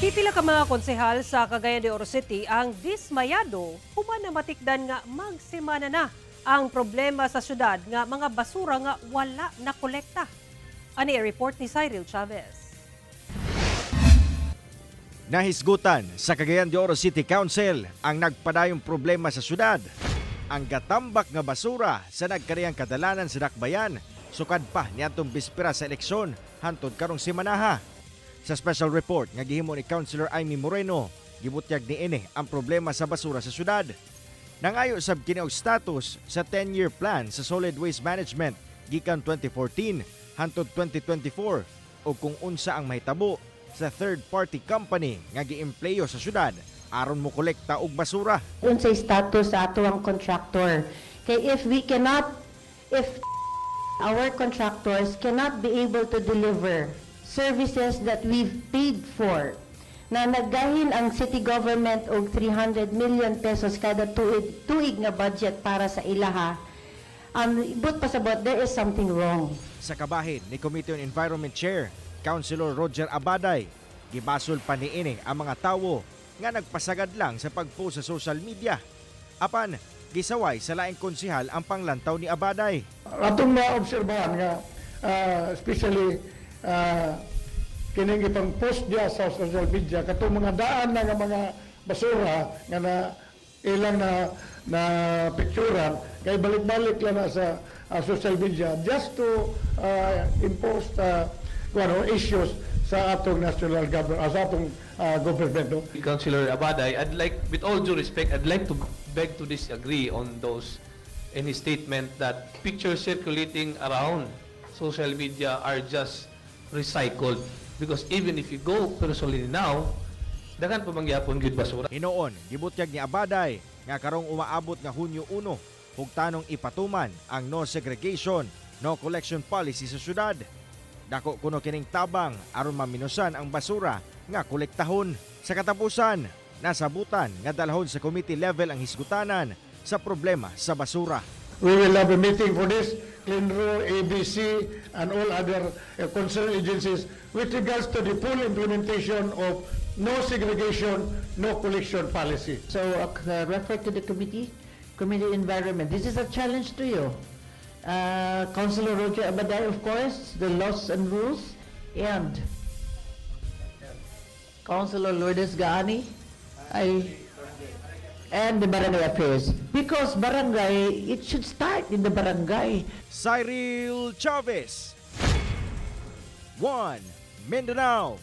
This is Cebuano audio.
Pipila ka mga konsehal sa Cagayan de Oro City ang dismayado human na matikdan nga magsimana na ang problema sa syudad nga mga basura nga wala na kolekta. Ani report ni Cyril Chavez. Nahisgutan sa Cagayan de Oro City Council ang nagpadayong problema sa syudad. Ang gatambak nga basura sa nagkariyang kadalanan sa Dakbayan sukad pa niadtong bispera sa eleksyon hantod karong simanaha. Sa special report nga gihimo ni Councilor Amy Moreno, gibutyag niini ang problema sa basura sa syudad. Nangayo sab kini og status sa 10-year plan sa solid waste management gikan 2014 hantod 2024 o kung unsa ang mahitabo sa third party company nga giempleyo sa syudad aron mo kolekta og basura. Unsay status sa ato ang contractor? Kay if we cannot, if our contractors cannot be able to deliver services that we've paid for, na naggahin ang city government og 300 million pesos kada tuig nga budget para sa ilaha, but pasabot there is something wrong. Sa kabahin ni Committee on Environment Chair, Councilor Roger Abaday, gibasol pa niini ang mga tawo nga nagpasagad lang sa pag-post sa social media. Apan, gisaway sa laing konsehal ang panglantaw ni Abaday. Atong naobserbahan nga especially kining ipang post diya sa social media katong mga daan na nga mga basura nga na ilang na na picturean kay balik-balik lang na sa social media just to impose kuano, issues sa atong national government, sa atong government, no? Councilor Abaday, I'd like, with all due respect, I'd like to beg to disagree on those any statement that pictures circulating around social media are just recycled. Because even if you go personally now, daghan pa man gyapon gyud basura. Hinuon, gibutyag ni Abaday nga karong umaabot nga Hunyo 1, hugtanong ipatuman ang no segregation, no collection policy sa syudad. Dako kuno kining tabang aron maminusan ang basura nga kolektahon. Sa katapusan, nasabutan nga dalhon sa committee level ang hisgutanan sa problema sa basura. We will have a meeting for this, CLENRO, ABC, and all other concerned agencies with regards to the full implementation of no segregation, no collection policy. So, refer to the committee, Committee Environment. This is a challenge to you. Councilor Roger Abaday, of course, the laws and rules, and Councilor Lourdes Gaani, and the barangay affairs. Because barangay, it should start in the barangay. Cyril Chavez, 1 Mindanao.